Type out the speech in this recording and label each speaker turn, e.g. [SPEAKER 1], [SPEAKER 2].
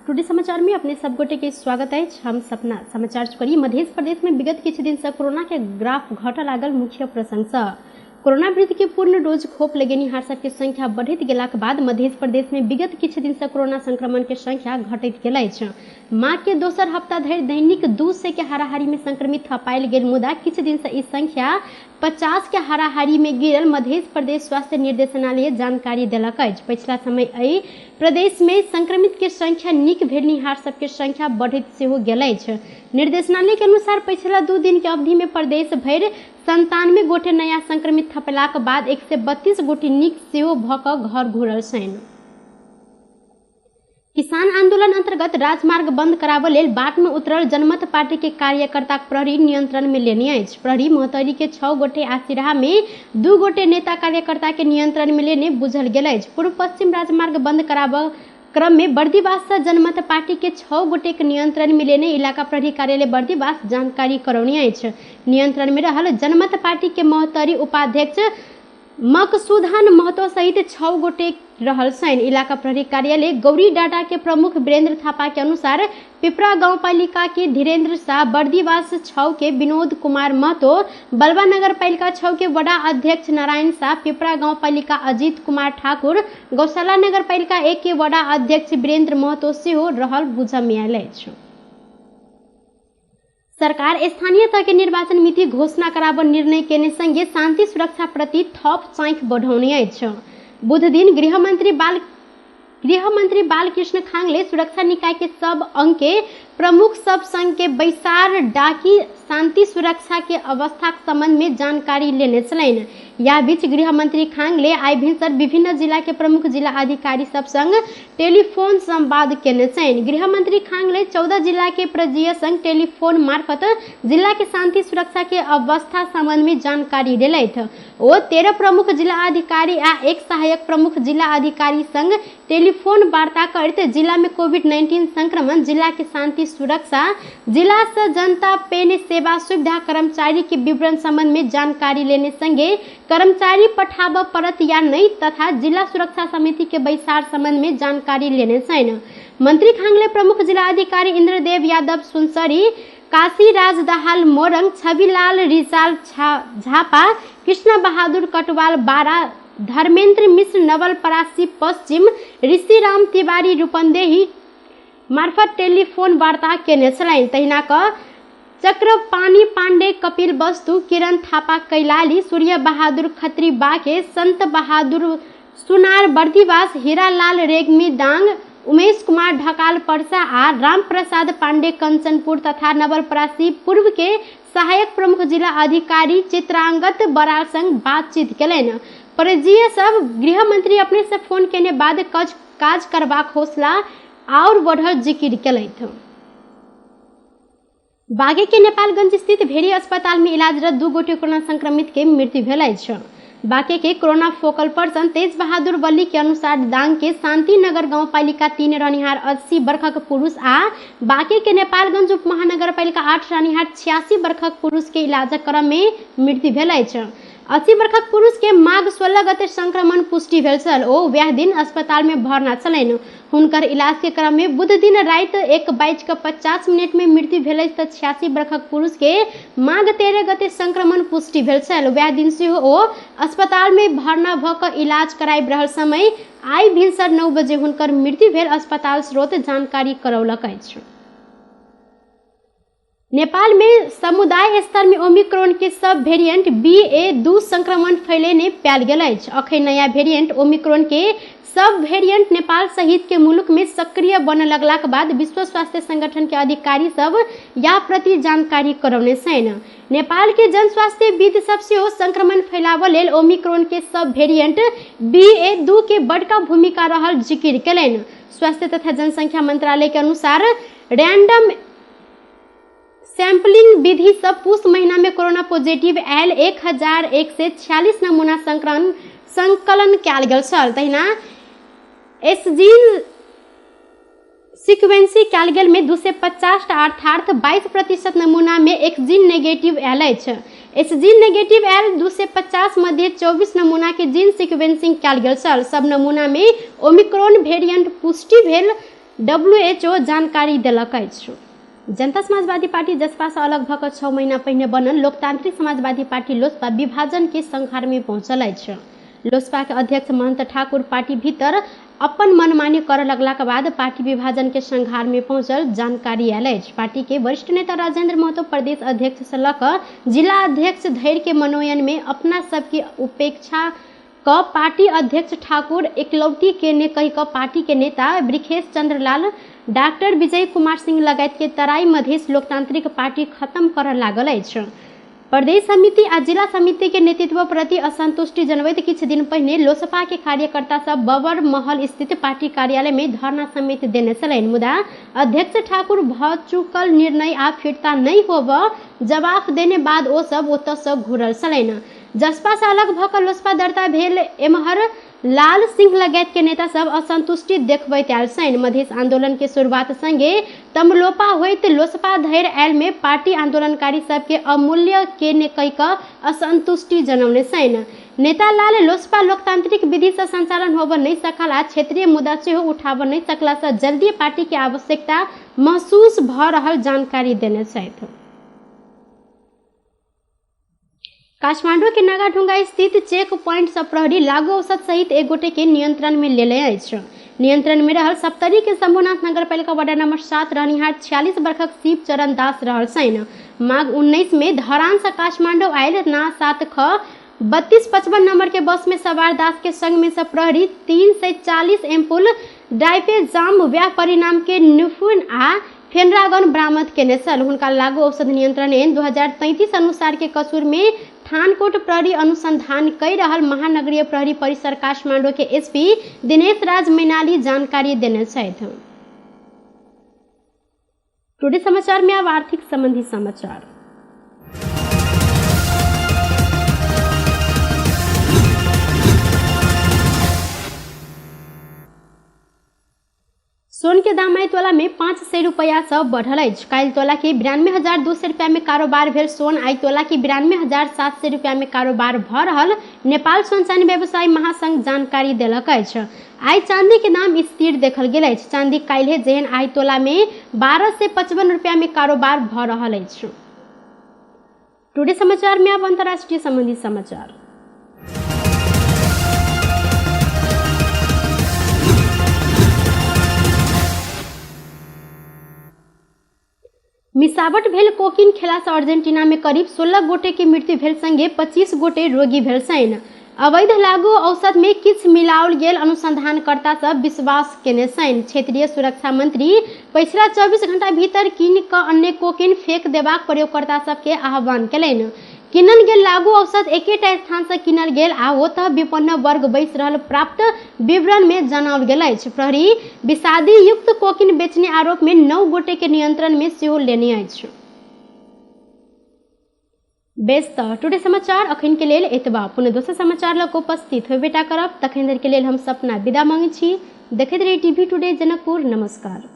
[SPEAKER 1] Today समाचार में अपने सब गोटे के स्वागत अछि। हम सपना समाचार करी। मध्य प्रदेश में विगत किछु दिन से कोरोना के ग्राफ घटऽ लागल मुख्य प्रसंग सँ कोरोना वृद्धि के पूर्ण डोज खोप लगेनिहार सबके संख्या बढ़ैत गेलाक बाद मध्य प्रदेश में विगत किछु दिन से कोरोना संक्रमण के संख्या घटैत गेल अछि। माघ के दोसर हफ्ता धरि दैनिक 200 के हाराहारी में संक्रमित थपायल गेल, मुदा किछु दिन से ई संख्या 50 के हाराहारी में गिरल मध्य प्रदेश स्वास्थ्य निर्देशनालय जानकारी देलक अछि। पछिला समय एहि प्रदेश में संक्रमित के संख्या नीक भेलनिहार सबके संख्या बढ़ैत सेहो गेल अछि। निर्देशनालय के अनुसार पछिला 2 दिन के अवधि में प्रदेश भरि 97 गोटे नया संक्रमित थपेलाक बाद 132 गोटे नीक सेहो भऽ कऽ घर घुरल छनि। किसान आंदोलन अंतर्गत राजमार्ग बंद कराबऽ लेल बाट में उतरल जनमत पार्टी के कार्यकर्ता प्रहरी नियंत्रण में लेने अछि। प्रहरी महोत्तरी के 6 गोटे आ सिराहा में 2 गोटे नेता कार्यकर्ता के नियंत्रण में लेने बुझल गेल अछि। पूर्व पश्चिम राजमार्ग बंद कराबऽ क्रम में बर्दिवास से जनमत पार्टी के 6 गोटे के नियंत्रण में लेने इलाका प्रहरी कार्यालय बर्दिवास जानकारी करौने अछि। नियंत्रण में रहल जनमत पार्टी के महोत्तरी उपाध्यक्ष मकसूधन महतो सहित 6 गोटे रहल छनि। इलाका प्रहरी कार्यालय गौरी डाटा के प्रमुख वीरेंद्र थापा के अनुसार पिपरा गाउँपालिका के धीरेन्द्र शाह, बर्दिवास 6 के विनोद कुमार महतो, बलवा नगरपालिका 6 के वडा अध्यक्ष नारायण शाह, पिपरा गाउँपालिका अजीत कुमार ठाकुर, गौशाला नगरपालिका 1 के वडा अध्यक्ष वीरेंद्र महतो सेहो रहल बुझऽ आयल अछि। सरकार स्थानीय तह के निर्वाचन मिति घोषणा कराबऽ निर्णय केने संगे शांति सुरक्षा प्रति थप चाँखि बढ़ौने अछि। बुध दिन गृहमंत्री बालकृष्ण खांगले सुरक्षा निकाय के सब अंग के प्रमुख सब संघ के बैसार डाकी शांति सुरक्षा के अवस्था के संबंध में जानकारी लेने छलनि। यह बीच गृहमंत्री खांगले आइ भिनसर विभिन्न जिला के प्रमुख जिला अधिकारी सब संग टेलीफोन संवाद केने छनि। गृहमंत्री खांगले 14 जिला के प्रजीय संग टेलीफोन मार्फत जिला के शांति सुरक्षा के अवस्था संबंध में जानकारी लेलथि। ओ 13 प्रमुख जिला अधिकारी आ 1 सहायक प्रमुख जिला अधिकारी संग टेलीफोन वार्ता करैत जिला में कोविड-19 संक्रमण, जिला के शांति सुरक्षा, जिला से जनता पेन सेवा सुविधा, कर्मचारी के विवरण संबंध में जानकारी लेने संगे कर्मचारी पठाबऽ पड़त या नहीं तथा जिला सुरक्षा समिति के बैसार संबंध में जानकारी लेने छनि। मंत्री खांगले प्रमुख जिला अधिकारी इंद्रदेव यादव सुनसरी, काशीराज दाहाल मोरंग, छविलाल रिजाल झापा, कृष्ण बहादुर कटवाल बारा, धर्मेंद्र मिश्र नवलपरासी पश्चिम, ऋषिराम तिवारी रूपन्देही मार्फत टेलीफोन वार्ता केने छलनि। तहिना कऽ चक्रपाणि पाण्डे कपिल वस्तु, किरण थापा कैलाली, सूर्य बहादुर खत्री बाके, संत बहादुर सुनार बर्दिवास, हीरालाल रेग्मी दाङ, उमेश कुमार ढकाल पर्सा आ रामप्रसाद पाण्डे कंचनपुर तथा नवलपरासी पूर्व के सहायक प्रमुख जिला अधिकारी चित्रांगत बराल संग बातचीत केलनि। परजीय सब गृहमंत्री अपने से फोन केने बाद काज करबाक हौसला और बढ़ल जिकिर केलथि। बागे के नेपालगंज स्थित भेरी अस्पताल में इलाजरत 2 गोटे कोरोना संक्रमित के मृत्यु भेल अछि। बांके के कोरोना फोकल पर्सन तेज बहादुर वली के अनुसार दांग के शांतिनगर गाउँपालिका 3 रहनिहार 80 वर्षक पुरुष आ बांके के नेपालगंज उप महानगरपालिका 8 रहनिहार 86 वर्षक पुरुष के इलाजक क्रम में मृत्यु भेल अछि। 80 वर्षक पुरुष के माघ 16 गते संक्रमण पुष्टि भेल छल। ओ वएह दिन अस्पताल में भर्ना छलनि। हुनकर इलाज के क्रम में बुध दिन राति 1:50 में मृत्यु भेल अछि तऽ 86 वर्षक पुरुष के माघ 13 गते संक्रमण पुष्टि भेल छल। वएह दिन सेहो ओ अस्पताल में भर्ना भऽ कऽ इलाज कराबि रहल समय आइ भिनसर 9 बजे हुनकर मृत्यु भेल अस्पताल स्रोत जानकारी करौलक अछि। नेपाल में समुदाय स्तर में ओमिक्रॉन के सब वेरिएंट BA2 संक्रमण फैलेने पायल गेल अछि। अखन नया वेरिएंट ओमिक्रॉन के सब वेरिएंट नेपाल सहित के मुल्क में सक्रिय बनऽ लगलाक बाद विश्व स्वास्थ्य संगठन के अधिकारी सब या प्रति जानकारी करौने छनि। नेपाल के जन स्वास्थ्य विद सब सेहो संक्रमण फैलाबऽ लेल ओमिक्रॉन के सब वेरिएंट BA2 के बड़का भूमिका रहल जिकिर केलनि। स्वास्थ्य तथा जनसंख्या मंत्रालय के अनुसार रैंडम सैंपलिंग विधि से पुष महीना में कोरोना पॉजिटिव आयल 1146 नमूना संकलन कयल गेल छल। तहिना एसजीन सिक्वेंसी कयल गेल में 250 टा अर्थात 22% नमूना में एक्सजीन नेगेटिव आयल अछि। एसजीन नेगेटिव आयल 250 मध्ये 24 नमूना के जीन सिक्वेंसिंग कयल गेल छल। सब नमूना में ओमिक्रॉन वेरिएंट पुष्टि भेल WHO जानकारी देलक अछि। जनता समाजवादी पार्टी जसपा से अलग भऽ कऽ 6 महीना पहिने बनल लोकतांत्रिक समाजवादी पार्टी लोसपा विभाजन के संघार में पहुंचल अछि। लोसपा के अध्यक्ष महंत ठाकुर पार्टी भीतर अपन मनमानी करऽ लगला के बाद पार्टी विभाजन के संघार में पहुंचल जानकारी आयल अछि। पार्टी के वरिष्ठ नेता राजेंद्र महतो प्रदेश अध्यक्ष से लऽ कऽ जिला अध्यक्ष धरि के मनोनयन में अपना सबके उपेक्षा क पार्टी अध्यक्ष ठाकुर एकलौटी के ने कहि कऽ पार्टी के नेता वृखेश चंद्र लाल, डॉक्टर विजय कुमार सिंह लगायत के तराई मधेश लोकतांत्रिक पार्टी खत्म करऽ लागल अछि। प्रदेश समिति आ जिला समिति के नेतृत्व प्रति असंतुष्टि जनबैत किछु दिन पहिने लोसपा के कार्यकर्ता सब बबर महल स्थित पार्टी कार्यालय में धरना समेत देने छलनि। मुदा अध्यक्ष ठाकुर भऽ चुकल निर्णय आ फिर्ता नहि होबऽ जवाफ देने बाद ओ सब ओतऽ सँ घुरल छलनि। जसपा से अलग भऽ कऽ लोसपा दर्ता भेल एम्हर लाल सिंह लगायत के नेता सब असंतुष्टि देखबैत आयल छनि। मधेश आंदोलन के शुरुआत संगे तमलोपा होइत लोसपा धरि आयल में पार्टी आंदोलनकारी सबके अमूल्य के ने कहि कऽ असंतुष्टि जनौने छनि। नेता लाल लोसपा लोकतांत्रिक विधि से संचालन होबऽ नहि सकल आ क्षेत्रीय मुद्दा सेहो उठाबऽ नहि सकला से जल्दी पार्टी के आवश्यकता महसूस भऽ रहल जानकारी देने छथि। काठमांडू के नागाढुंगा स्थित चेक पॉइंट से प्रहरी लागू औषध सहित एक गोटे के नियंत्रण में लेले अछि। नियंत्रण में रहल सप्तरी के शंभुनाथ नगरपालिका वार्ड नंबर 7 रहनिहार 46 वर्षक शिव चरण दास रहल छनि। माघ 19 में धरान से काठमांडू आयल ना 7 ख 3255 नंबर के बस में सवार दास के संग में से प्रहरी 340 एम्पुल डाइफेजाम व्याह परिणाम के निफुन आ फेनरागन बरामद केने छल। हुनका लागू औषध नियंत्रण ऐन 2033 अनुसार के कसूर में थानकोट प्रहरी अनुसंधान कई रहल महानगरीय प्रहरी परिसर काठमांडू के एसपी दिनेश राज मैनाली जानकारी देने छथि। टुडे समाचार में अब आर्थिक संबंधी समाचार। सोन के दाम आई तोला में 500 रुपया से बढ़ल अछि। काल्हि तोला के 92,200 रुपया में कारोबार भेल सोन आई तोला के 92,700 रुपया में कारोबार भऽ रहल नेपाल सोन चानी व्यवसायी महासंघ जानकारी देलक अछि। आई चांदी के दाम स्थिर देखल गेल अछि। चांदी काल्हि जेहन आई तोला में 1255 रुपया में कारोबार भऽ रहल अछि। टुडे समाचार में अब अंतर्राष्ट्रीय संबंधी समाचार। मिसावट भेल कोकिन खेला से अर्जेंटीना में करीब 16 गोटे के मृत्यु भेल संगे 25 गोटे रोगी भेल छनि। अवैध लागू औषध में किछु मिलाओल गेल अनुसंधानकर्ता सब विश्वास केने छनि। क्षेत्रीय सुरक्षा मंत्री पछिला 24 घंटा भीतर कीन कऽ अन्य कोकिन फेंक देबाक प्रयोगकर्ता सबके आह्वान केलनि। किनल गेल लागू औषध एकेटा स्थान से किनल गेल आ ओतऽ विपन्न वर्ग बैस रहल प्राप्त विवरण में जनाओल गेल अछि। प्रहरी विषादी युक्त कोकिन बेचने आरोप में 9 गोटे के नियंत्रण में सेहो लेने अछि। बेस तऽ टुडे समाचार अखन के लेल एतबा। पुनः दोसर समाचार लऽ कऽ उपस्थित होबेटा करब। तखन धरि के लेल हम सपना विदा मांगै छी। देखैत रही टीवी टुडे जनकपुर। नमस्कार।